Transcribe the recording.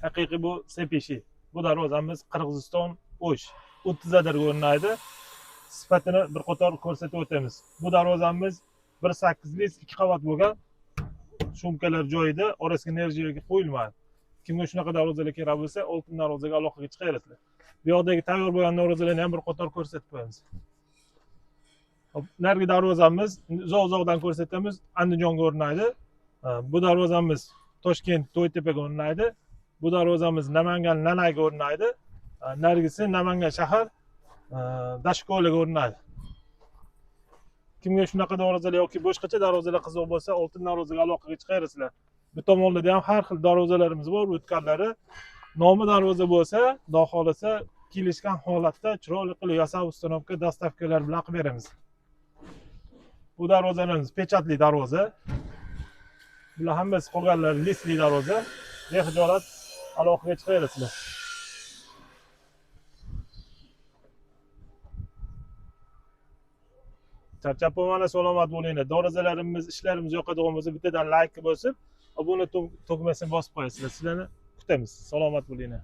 Haqiqiy bu sepishi. Bu darvozamiz Qirg'iziston O'sh 30 adirga o'rnaydi. Sifatini bir qator ko'rsatib o'tamiz. Bu darvozamiz 1.8 lik 2 qavat bo'lgan. Shumkalar joyida, orasiga nerjiga qo'yilmadi. Kimga shunaqa darvozalar kerak bo'lsa, Oltin darvozaga aloqaga chiqaverasizlar. Bu yoqdagi tayyor bo'lgan darvozalarni ham bir qator ko'rsatib qo'yamiz. Hop, narigi darvozamiz uzoq-uzoqdan ko'rsatamiz, Andijonga o'rnaydi. Bu darvozamiz Toshkent To'ytepaga o'rnaydi. Bu darvozamiz Namangan Nanayga o'rnaydi. Narigisi Namangan shahar Dashkolaga o'rnaydi. Kimga shunaqa darvozalar yoki boshqacha darvozalar qiziq bo'lsa, Oltin darvozaga aloqaga chiqaverasizlar. Bu tomonlarda ham har xil darvozalarimiz bor, o'tganlari nomi darvoza bo'lsa, xudo xohlasa kelishgan holatda chiroyli qilib yasab, установка, доставка lar bilan qilib beramiz. Bu darvozalarimiz pechatli darvoza. Bular hammasi qolganlari лист li darvoza. Bexijolat aloqaga chiqaverasizlar. Charchab bo'lmanglar, salomat bo'linglar. Darvozalarimiz, ishlarimiz yoqadigan bo'lsa, bittadan layk bosib, obuna tugmasini bosib qo'yasizlar. Sizlarni kutamiz. Salomat bo'linglar.